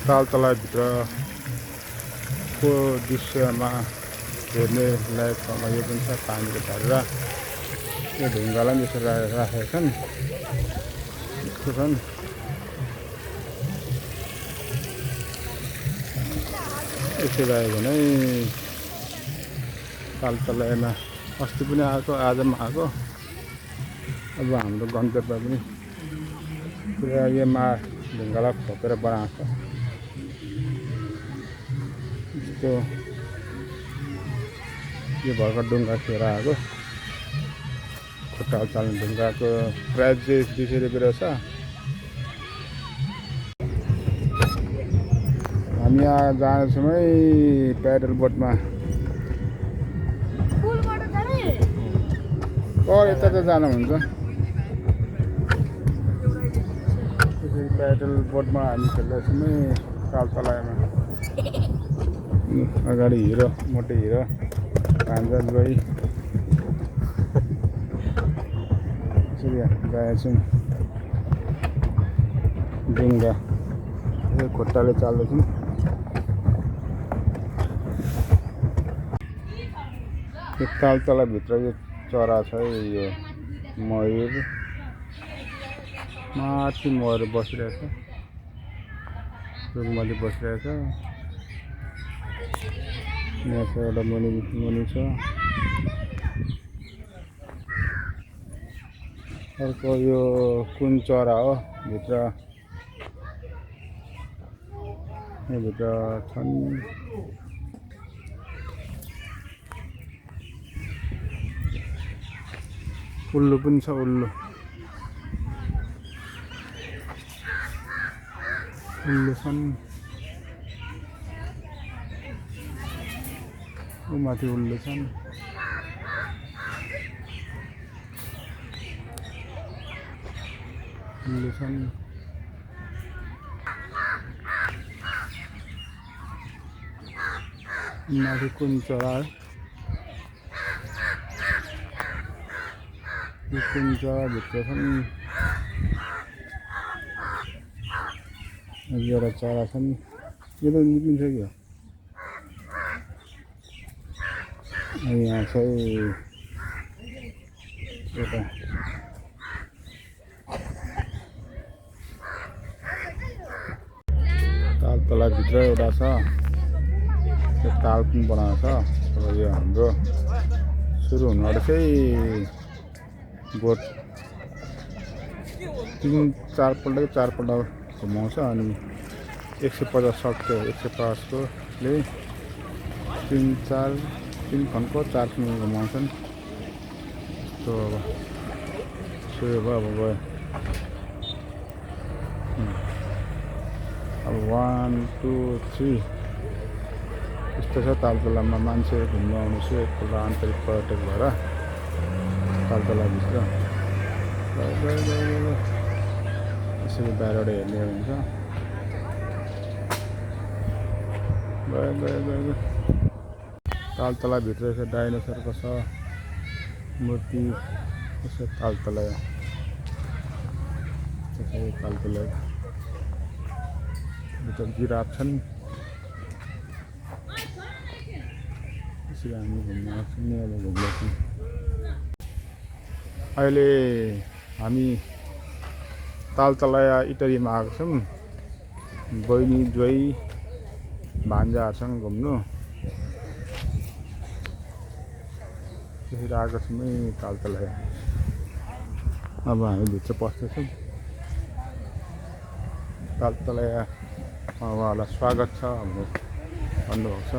तालतलाभित्रको दृश्यमा हेर्ने लायक ठाउँमा यो पनि छ। पानीको झरेर यो ढुङ्गालाई पनि यसरी राखेका छन्। यस्तो छन्। यसरी आयो भने तालतलामा अस्ति पनि आएको, आज पनि आएको। अब हाम्रो गन्तव्य पनि पुरा यो ढुङ्गालाई खोपेर बनाएको छ। यस्तो यो भर्खर ढुङ्गा खेर आएको। खुट्टा चाल्ने ढुङ्गाको प्राइस चाहिँ 200 रुपियाँ रहेछ। हामी यहाँ जानेछौँ है प्याडल बोटमा। यता त जानुहुन्छ। त्यसरी प्याडल बोटमा हामी खेल्दैछौँ है तालतलामा। अगाडि हिरो, मोटे हिरो, भान्जा गई यसरी गएका छौँ। ढुङ्गा यो खुट्टाले चाल्दैछौँ। यो तालतलाभित्र यो चरा छ है, यो मयूर। माथि मयूर बसिरहेछ, रुखमाथि बसिरहेछ। यहाँ छ एउटा मुनि छ। अर्को यो कुन चरा हो भित्र? यहाँभित्र छन्। उल्लु पनि छ। उल्लु छन्। माथि उल्लु छन्। माथि कुन चरा? यो कुन चराभित्र छन्। एउटा चरा छन्। यो त निक्लिन्छ क्या। यहाँ चाहिँ एउटा तालतलाभित्र एउटा छ। यो ताल पनि बनाएको छ। अब यो हाम्रो सुरु हुनुबाट चाहिँ बोट 3-4 पल्ट घुमाउँछ। अनि 150 सक्छ। 150 को ले 3 खनको 4 खन घुमाउँछन्। यस्तो अब सुरु भयो। अब गयो। अब 1 2 3 यस्तो छ तालतलामा। मान्छे घुम्न आउनुहोस् एकपल्ट आन्तरिक पर्यटक भएर तालतलाभित्र। यसरी बाहिरबाट हेर्ने हुन्छ। गयो। तालतलाभित्र यसो डाइनोसरको छ मूर्ति। यसो तालतला भित्र जिराफ छन्। यसरी हामी घुम्न आउँछौँ नि। अब घुम्दैछौँ। अहिले हामी तालतला इटरीमा आएको छौँ। बहिनी जोइ भान्जाहरूसँग घुम्नु। त्यसरी आएको छौँ है तालतला। अब हामी भित्र पस्दैछौँ। तालतला उहाँहरूलाई स्वागत छ हाम्रो भन्नुभएको छ।